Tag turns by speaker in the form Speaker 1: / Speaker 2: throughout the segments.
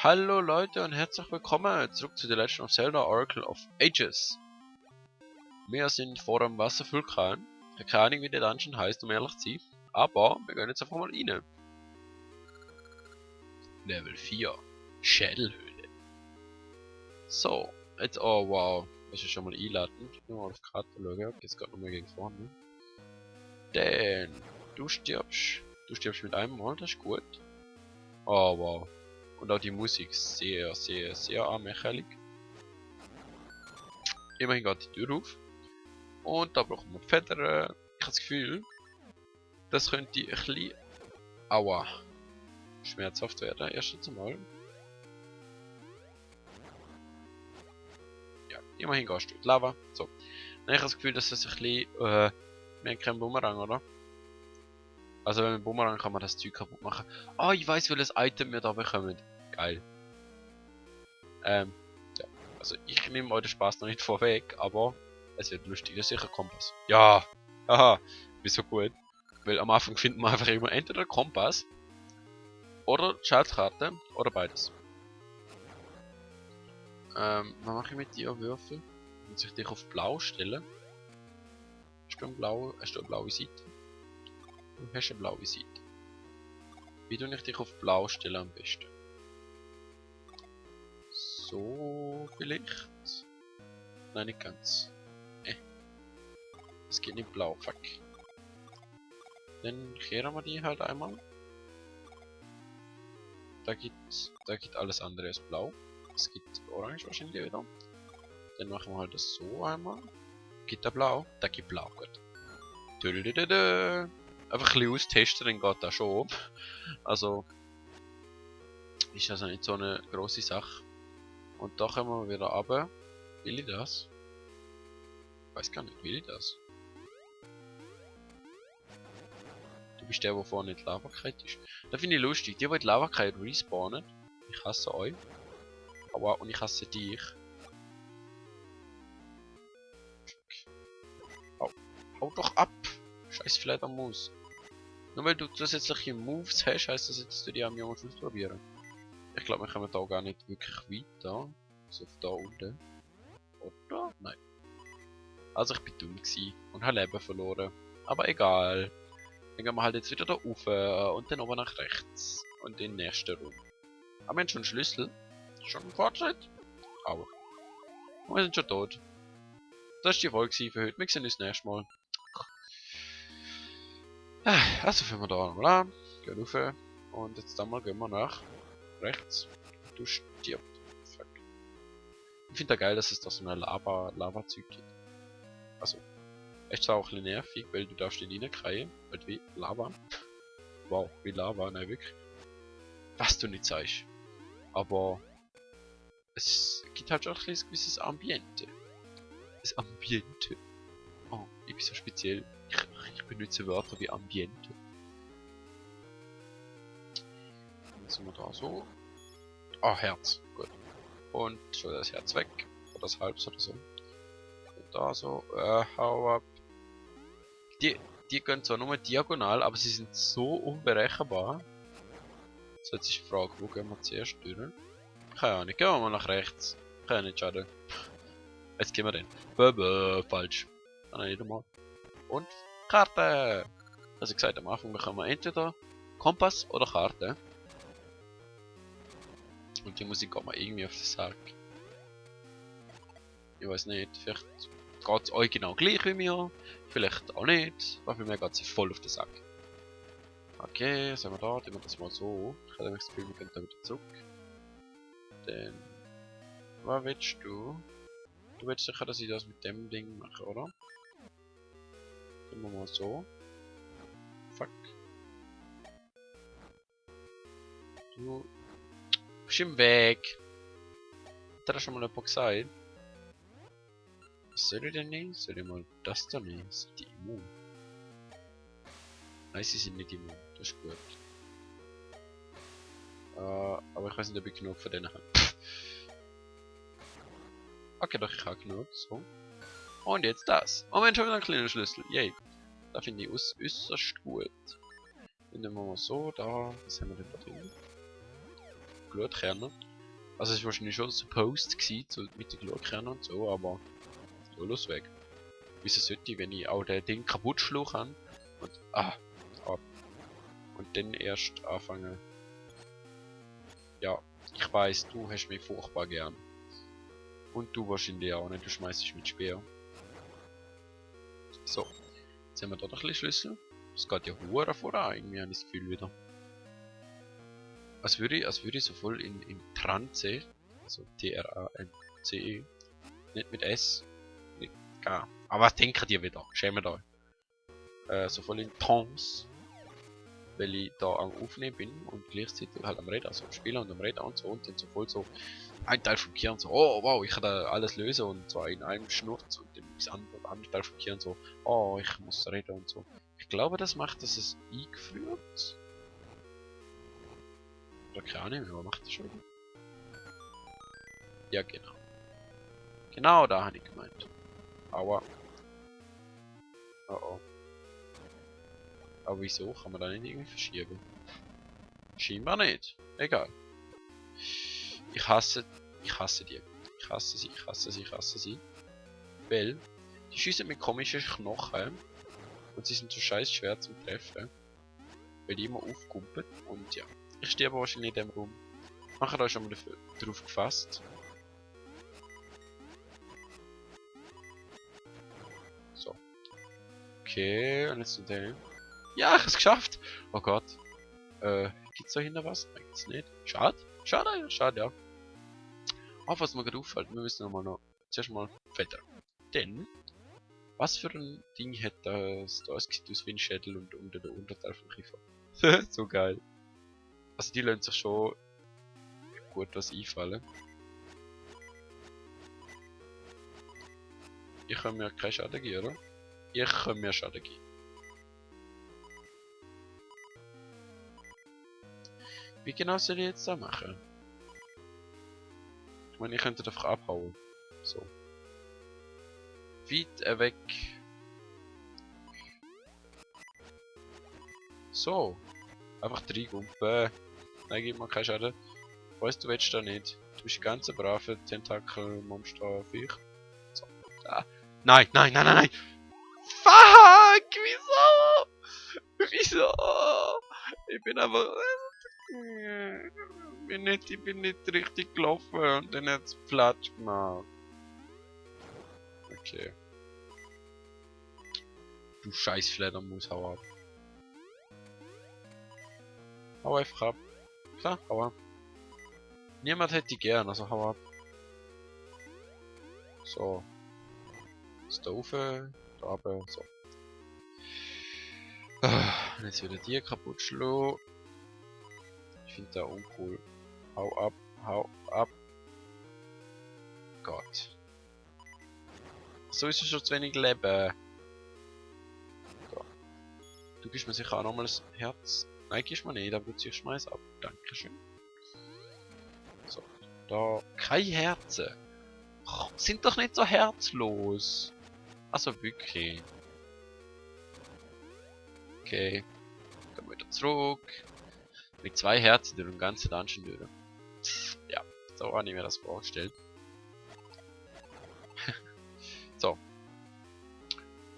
Speaker 1: Hallo Leute und herzlich willkommen zurück zu The Legend of Zelda Oracle of Ages. Wir sind vor dem Wasservulkan. Ich habe keine Ahnung, wie der Dungeon heißt, um ehrlich zu sein. Aber wir gehen jetzt einfach mal rein. Level 4. Schädelhöhle. So, jetzt, oh wow. Das ist schon mal einladend. Nur mal auf die Karte schauen. Jetzt geht nochmal gegen vorne. Denn du stirbst. Du stirbst mit einem Mal, das ist gut. Oh wow. Und auch die Musik sehr, sehr, sehr anmächerlich. Immerhin geht die Tür auf. Und da brauchen wir Federn. Ich habe das Gefühl, das könnte ein bisschen aua schmerzhaft werden. Erstens einmal. Ja, immerhin gehst du in die Lava. So. Dann habe ich das Gefühl, dass das ein bisschen. Wir haben keinen Bumerang, oder? Also, wenn man Bumerang kann man das Zeug kaputt machen. Ah, ich weiß, welches Item wir da bekommen. Geil. Ja. Also, ich nehme euch den Spaß noch nicht vorweg, aber es wird lustig. Das ist sicher Kompass. Ja! Haha! Bist so gut. Weil am Anfang finden wir einfach immer entweder Kompass oder Schaltkarte oder beides. Was mache ich mit dir Würfel? Muss ich dich auf blau stellen? Hast du eine blaue Seite? Du hast eine blaue Seite. Wie tue ich dich auf blau stellen am besten? So vielleicht? Nein, nicht ganz. Es geht nicht blau, fuck. Dann kehren wir die halt einmal. Da gibt alles andere als blau. Es gibt orange wahrscheinlich wieder. Dann machen wir halt das so einmal. Gibt da blau? Da gibt blau, gut. Einfach ein bisschen austesten, dann geht das schon. Also ist also nicht so eine grosse Sache. Und da kommen wir wieder runter. Will ich das? Ich weiß gar nicht, will ich das? Du bist der vorne nicht Lava-Kite ist. Das finde ich lustig. Die Lava-Kite respawnen. Ich hasse euch. Aua, und ich hasse dich. Hau doch ab! Scheiß Fledermaus. Nur weil du zusätzliche Moves hast, heisst das jetzt, dass du die am Jungen ausprobieren. Ich glaube, wir kommen da gar nicht wirklich weiter. So da unten. Oder? Nein. Also ich bin dumm gewesen und habe Leben verloren. Aber egal. Dann gehen wir halt jetzt wieder da rauf und dann oben nach rechts. Und in den nächsten Raum. Aber wir haben schon einen Schlüssel. Schon ein Fortschritt. Aber. Wir sind schon tot. Das war die Folge für heute. Wir sehen uns das nächste Mal. Also fangen wir da nochmal an. Gehen rauf. Und jetzt dann mal gehen wir nach rechts. Du stirbst. Fuck. Ich finde da geil, dass es da so eine Lava-Zeug gibt. Also. Ist zwar auch ein bisschen nervig, weil du darfst nicht reinkriegen. Halt wie Lava. Wow, wie Lava, nein wirklich. Was du nicht sagst. Aber es gibt halt auch ein gewisses Ambiente. Das Ambiente. Oh, ich bin so speziell. Ich benutze Wörter wie Ambiente. Dann sind wir da so. Ah, Herz. Gut. Und schon das Herz weg. Oder das Halbs oder so. Und da so. Hau ab. Die gehen zwar nur diagonal, aber sie sind so unberechenbar. So, jetzt ist die Frage, wo gehen wir zuerst durch? Keine Ahnung, gehen wir mal nach rechts. Kann ja nicht schaden. Jetzt gehen wir den. Falsch. Dann nicht einmal. Und Karte! Also gesagt, am Anfang bekommen wir entweder Kompass oder Karte. Und die Musik geht mir irgendwie auf den Sack. Ich weiß nicht, vielleicht geht es euch genau gleich wie mir. Vielleicht auch nicht. Aber für mich geht es voll auf den Sack. Okay, sind wir da, tun wir das mal so. Ich habe nämlich das Gefühl, wir gehen da wieder zurück. Dann. Was willst du? Du willst sicher, dass ich das mit dem Ding mache, oder? Tun wir mal so. Fuck. Du bist im Weg. Hat er schon mal jemand gesagt? Was soll ich denn nehmen? Soll ich mal das da nehmen? Sind die immun? Nein, sie sind nicht immun. Das ist gut. Aber ich weiß nicht, ob ich genug von denen habe. Okay, doch, ich habe genug. So. Und jetzt das. Oh Mensch, schon wieder ein kleiner Schlüssel. Yay. Da finde ich äußerst gut. Dann nehmen wir mal so, da. Was haben wir denn da drin? Blutkerne. Also es war wahrscheinlich schon supposed gewesen, so mit den Glühkernen und so, aber so los weg. Wieso sollte ich, wenn ich auch das Ding kaputt schlagen kann und ab. Und dann erst anfangen. Ja, ich weiß, du hast mich furchtbar gern. Und du wahrscheinlich auch nicht, du schmeißt dich mit Speer. So, jetzt haben wir da noch ein bisschen Schlüssel. Es geht ja hure voran, irgendwie habe ich das Gefühl wieder. Als würde ich so voll in Trance, also T-R-A-N-C-E, nicht mit S, nicht K. Aber was denken die wieder? Schämen da. So voll in Trance, weil ich da am Aufnehmen bin und gleichzeitig halt am Reden, also am Spielen und am Reden und so, und dann so voll so ein Teil vom Kern so, oh wow, ich kann da alles lösen und zwar in einem Schnurz und dann das andere Teil vom Kern so, oh ich muss reden und so. Ich glaube, das macht es eingeführt. Oder keine Ahnung, wer macht das schon? Ja, genau. Genau da habe ich gemeint. Aua. Oh oh. Aber wieso kann man da nicht irgendwie verschieben? Scheinbar nicht. Egal. Ich hasse die. Ich hasse sie. Weil, die schießen mit komischen Knochen. Und sie sind so scheiß schwer zum Treffen. Weil die immer aufkumpeln. Und ja. Ich stehe aber wahrscheinlich in dem Raum. Nachher da schon mal drauf gefasst. So. Okay, und jetzt den. Ja, ich hab's geschafft! Oh Gott. Gibt's da hinten was? Nein, gibt's nicht. Schade. Schade, ja. Aber was mir gerade auffällt, wir müssen noch zuerst mal weiter. Denn, was für ein Ding hätte das da? Es sieht aus wie ein Schädel und unter der Unterteil vom Kiefer. So geil. Also die lassen sich schon gut was einfallen. Ich kann mir keinen Schaden geben, oder? Ich kann mir Schaden geben. Wie genau soll ich jetzt da machen? Ich meine, ich könnte einfach abhauen. So. Weit weg. So. Einfach reingumpen. Nein, gib mir keinen Schaden. Weißt du, willst da nicht. Du bist ganz ein braver Tentakel-Monster-Viech. So. Da. Nein! Fuck! Wieso? Ich bin aber... Ich bin nicht richtig gelaufen und dann hat's Platsch gemacht. Okay. Du scheiß Fledermaus, hau ab. Hau einfach ab. Klar, hau ab. Niemand hätte die gern, also hau ab. So. Stufe, da oben, so. Und jetzt wieder die kaputt schlagen. Ich finde da uncool. Hau ab. Gott. So ist es schon zu wenig Leben. So. Du gibst mir sicher auch nochmal das Herz. Nein, gibst mir nicht, aber ich schmeiß ab. Dankeschön. So. Da. Kein Herzen. Oh, sind doch nicht so herzlos. Also wirklich. Okay. Gehen wir wieder zurück. Mit 2 Herzen durch den ganzen Dungeon durch. Ja, so habe ich mir das vorgestellt. So.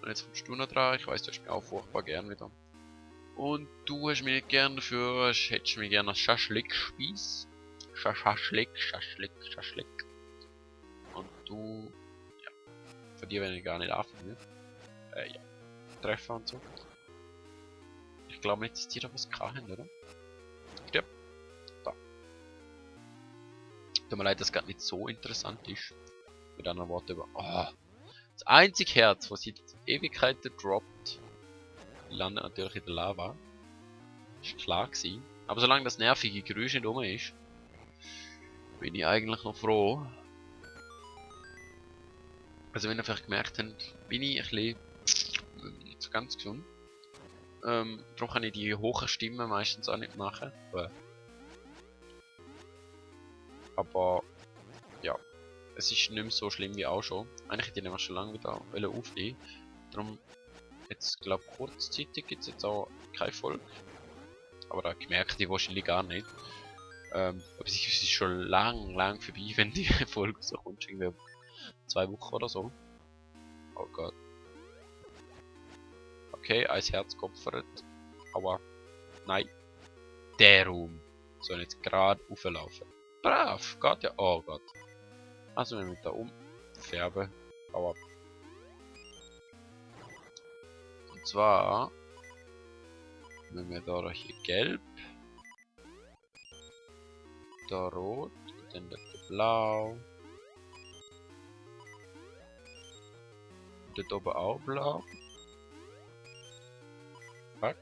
Speaker 1: Und jetzt kommst du noch dran. Ich weiß, du hast mich auch furchtbar gern wieder. Und du hast mich nicht gern dafür, hättest mich gerne als Schaschlik-Spieß. Schaschlik. Und du, ja, von dir werden ich gar nicht anfangen. Ja, Treffer und so. Ich glaube nicht, dass die da was haben, oder? Stirb. Da. Tut mir leid, dass gerade nicht so interessant ist. Mit anderen Worten über. Oh, das einzige Herz, was seit Ewigkeiten droppt, landet natürlich in der Lava. Ist klar gewesen. Aber solange das nervige Geräusch nicht rum ist, bin ich eigentlich noch froh. Also wenn ihr vielleicht gemerkt habt, bin ich ein bisschen nicht so ganz gesund. Darum kann ich die hohen Stimmen meistens auch nicht machen. Aber ja, es ist nicht mehr so schlimm wie auch schon. Eigentlich hätte ich nämlich schon lange wieder aufnehmen. Darum, jetzt glaube ich kurzzeitig gibt es jetzt auch keine Folge. Aber da merkt ihr wahrscheinlich gar nicht.
Speaker 2: Aber es ist schon lang vorbei, wenn die Folge so kommt. Irgendwie 2 Wochen oder so. Oh Gott. Okay, ein Herz geopfert. Aber nein. Der Raum soll jetzt gerade auflaufen. Brav, geht ja. Oh Gott. Also wir müssen da umfärben. Aber. Und zwar nehmen wir da hier gelb. Da rot. Dann da blau. Und dort oben auch blau. Fuck.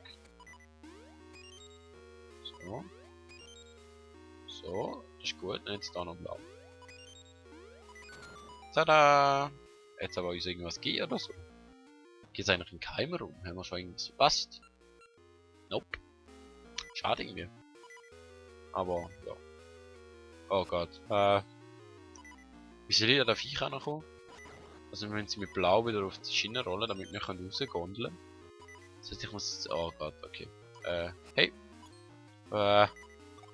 Speaker 2: So. So, das ist gut. Und jetzt da noch blau. Tada! Jetzt aber uns irgendwas gehen oder so. Geht es eigentlich in keinem Raum? Haben wir schon irgendwas verpasst? Nope. Schade irgendwie. Aber, ja. Oh Gott. Wie soll ich da Viecher noch kommen? Also wir müssen sie mit Blau wieder auf die Schiene rollen, damit wir rausgondeln. Das heißt, ich muss... Oh Gott, okay. Hey. Oh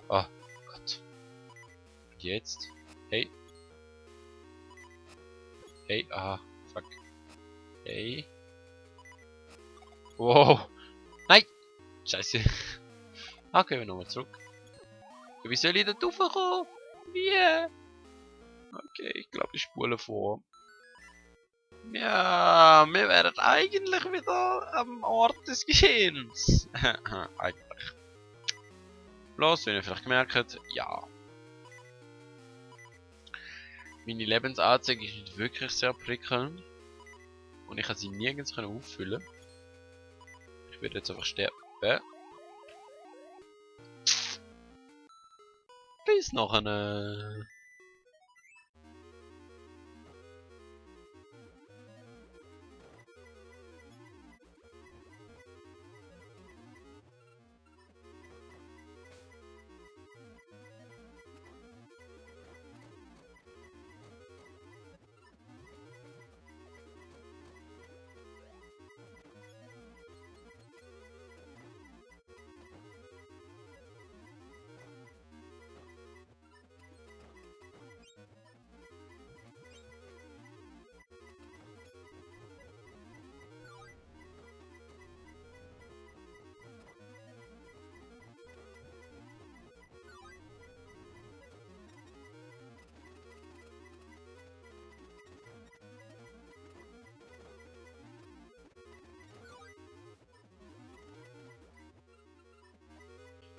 Speaker 2: Gott. Und jetzt? Hey. Hey, fuck. Hey. Wow. Nein! Scheiße. Okay, wir nochmal zurück. Wie soll ich da raufkommen? Wie? Okay, ich glaube, ich spule vor. Ja, wir wären eigentlich wieder am Ort des Geschehens. Eigentlich. Bloß, wenn ihr vielleicht gemerkt, ja. Meine Lebensanzeige ist nicht wirklich sehr prickelnd. Und ich kann sie nirgends auffüllen. Ich werde jetzt einfach sterben. Bis nachher.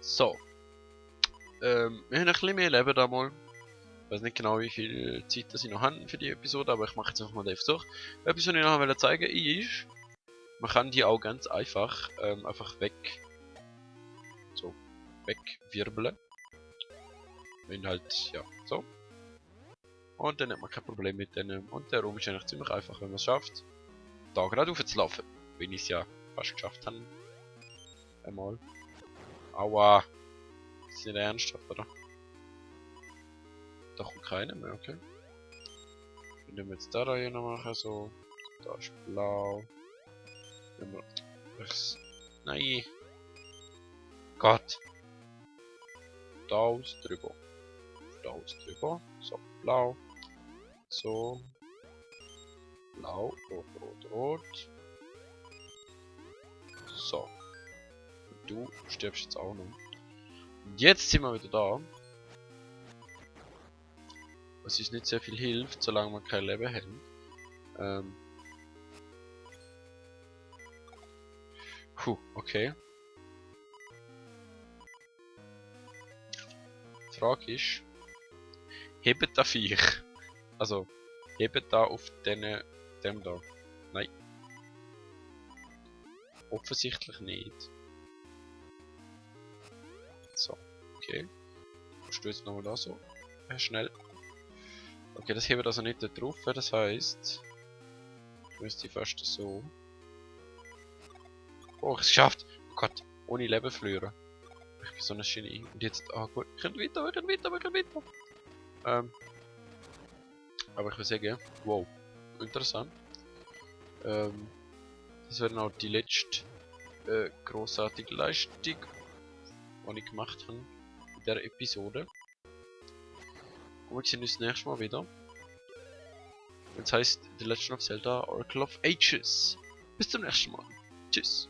Speaker 2: So. Wir haben ein bisschen mehr Leben da mal. Ich weiß nicht genau, wie viel Zeit das ich noch habe für die Episode, aber ich mache jetzt einfach mal den Versuch. Etwas, was ich noch zeigen wollte, ist, man kann die auch ganz einfach wegwirbeln. Wenn halt, ja, so. Und dann hat man kein Problem mit denen. Und der Raum ist eigentlich ziemlich einfach, wenn man es schafft, da gerade rauf zu laufen. Wenn ich es ja fast geschafft habe. Einmal. Aua. Das ist nicht ernsthaft, oder? Da kommt keiner mehr, okay. Wenn wir jetzt da hier noch machen, so. Da ist blau. Wenn wir das. Nein. Gott. Da aus drüber. Da aus drüber. So, blau. So. Blau, rot, rot, rot. So. Und du stirbst jetzt auch noch. Und jetzt sind wir wieder da. Was uns nicht sehr viel hilft, solange wir kein Leben haben. Okay. Die Frage ist, hebt da Viech? Also, hebt da auf dem da? Nein. Offensichtlich nicht. So, okay. Musst du jetzt nochmal da so schnell. Okay, das hebt also nicht da drauf, das heisst, ich müsste fast so. Oh, ich hab's geschafft! Oh Gott, ohne Leben verlieren. Ich bin so ein Genie. Und jetzt, gut, wir können weiter. Aber ich will sagen, wow, interessant. Das wäre auch die letzte grossartige Leistung, die ich gemacht habe in
Speaker 1: dieser Episode. Und wir sehen uns das nächste Mal wieder. Jetzt heißt The Legend of Zelda Oracle of Ages. Bis zum nächsten Mal. Tschüss.